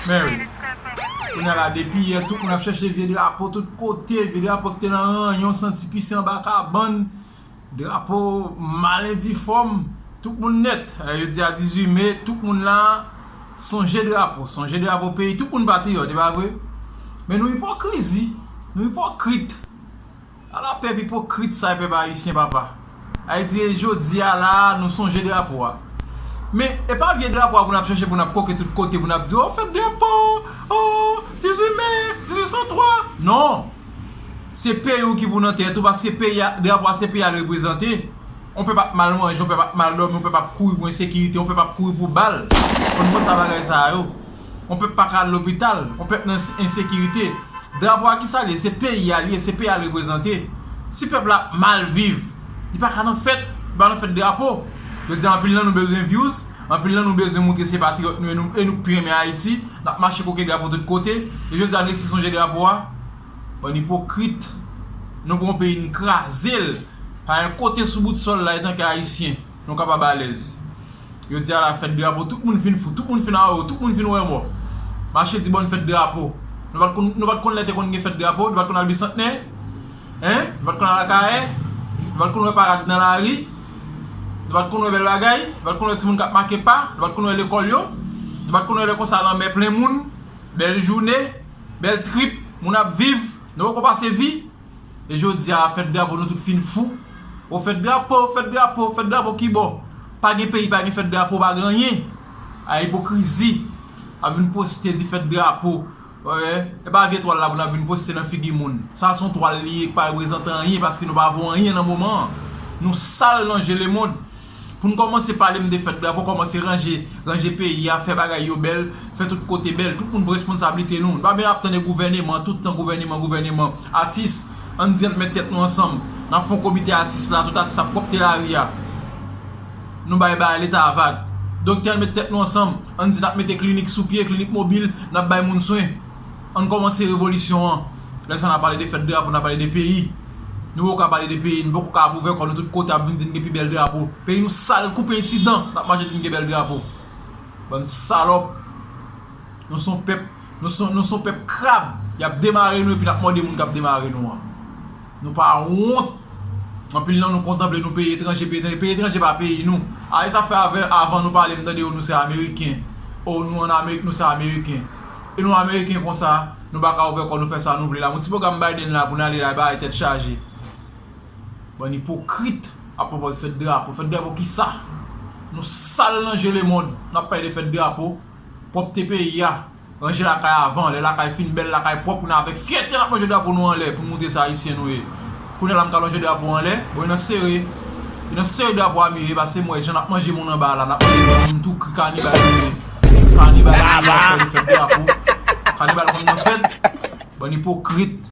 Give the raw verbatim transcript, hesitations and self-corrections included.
Men wi. Kounye a la, depi yè, tout moun ap chèche vye drapo tout kote, vye drapo ki te nan ranyon, santi pise anba kabann, drapo malendifòm, tout moun nèt. Eh, yo di a dizuit me, tout moun la sonje drapo, sonje drapo peyi, tout moun patriyòt, e pa vre? Men nou ipokrizi, nou ipokrit. Ala pèp ipokrit sa, pèp ayisyen, papa. Ayiti, e jodi a la, nou sonje drapo a. Men, e pa vye drapo a pou n ap chèche, pou n ap koke tout kote, pou n ap di, o, fèt drapo, o, dizuit me, dizuit san twa. Non! Se peyi w ki pou nan tèt ou, paske peyi a, drapo a se peyi a l reprezante. On pèp ap mal manje, on pèp ap mal dòmi, on pèp ap kouri pou ensekirite, on pèp ap kouri pou bal. Fò n panse a bagay sa yo. On pèp pa ka al lopital, on pèp nan ensekirite. Drapo a kisa l ye? Se peyi a l ye, se peyi a l reprezante. Si pèp la ap mal viv, li pa ka nan fèt, li pa nan fèt drapo. Yo di anpil nan nou bezwen views, anpil nan nou bezwen montre se patriyòt nou e nou, e nou k pi renmen Ayiti, n ap mache koke drapo tout kote. E jodi a n resi sonje drapo a. Bann ipokrit. Nou pran peyi n kraze l. Pa gen kote sou bout sòl la, etanke Ayisyen, nou kapab alèz. Yo di a la fèt drapo, tout moun fin fou, tout moun fin awo, tout moun fin wè mò. Mache di bòn fèt drapo. Nou pa t konn, nou pa t konn lè te konn gen fèt drapo, nou pa t konn al Bisantnè? Hein? Nou pa t konn al Akayè? Nou pa t konn wè parad nan lari? Nou pa t konn wè bèl bagay? Nou pa t konn wè timoun k ap make pa? Nou pa t konn wè lekòl yo? Nou pa t konn wè lè konsa lanmè plen moun? Bèl jounen, bèl trip, moun ap viv, nou poko pase vi. E jodi a, fèt drapo, nou tout fin fou. O fèt drapo, fèt drapo, fèt drapo kibò? Pa gen peyi, pa gen fèt drapo, pa gen anyen. A ipokrizi. Ap vin poste di fèt drapo. Wè, e pa vye twal la pou n ap vin poste nan figi moun. Sa se yon twal li ye, ki pa reprezante anyen, paske nou pa vo anyen nan moman an. Nou sal nan je lemonn. Pou n kòmanse pale m de fèt drapo, kòmanse ranje, ranje peyi a, fè bagay yo bèl, fè tout kote bèl, tout moun pran responsablite nou. Nou pa bezwen ap tande gouvèneman, tout tan gouvèneman, gouvèneman. Atis, ann di ann met tèt nou ansanm. N ap fè yon komite atis la, tout atis ap pwòpte lari a. Nou bay bagay leta a vag. Doktè, ann met tèt nou ansanm, ann di n ap mete klinik sou pye, klinik mobil, n ap bay moun swen. Ann kòmanse revolisyon an. Lè sa n a pale de fèt drapo, n a pale de peyi. Nou poko ka pale de peyi, nou poko ka ap ouvè kò nou tout kote ap vin di n gen pi bèl drapo. Peyi nou sal koupe ti dan, n ap mache di n gen bèl drapo. Bann salòp. Nou se yon pèp, nou se, nou se yon pèp krab. Y ap demare nou epi n ap mòde moun k ap demare nou an. Nou pa wont. Anpil nan nou kontanple nou peyi etranje, peyi etranje, peyi etranje pa peyi nou. A, e sa fè avè, avan nou pale, m tande yo, nou se Ameriken. O, nou ann Amerik, nou se Ameriken. E nou Ameriken konsa, nou pa ka ouvè kò nou fè sa nou vle la. Yon ti pwogram Biden la pou n ale la, bagay tèt chaje. Bann ipokrit ap pwopòz fèt drapo. Fèt drapo kisa? Nou sal nan je lemonn. N ap pale de fèt drapo, pwòpte peyi a. Ranje lakay avan, lè lakay fin bèl, lakay pwòp, kounye a avèk fyète n ap lonje drapo nou anlè pou n montre se Ayisyen nou ye. Kounye a la m ka lonje drapo anlè, bon, e nan sere, e nan sere drapo a m ye, pase m wè jan n ap manje moun anba la, n ap manje moun tou kri, kanibal nou ye. Kanibal nou ye, n ap fè nou fèt drapo. Kanibal konn nan fèt. Bann ipokrit.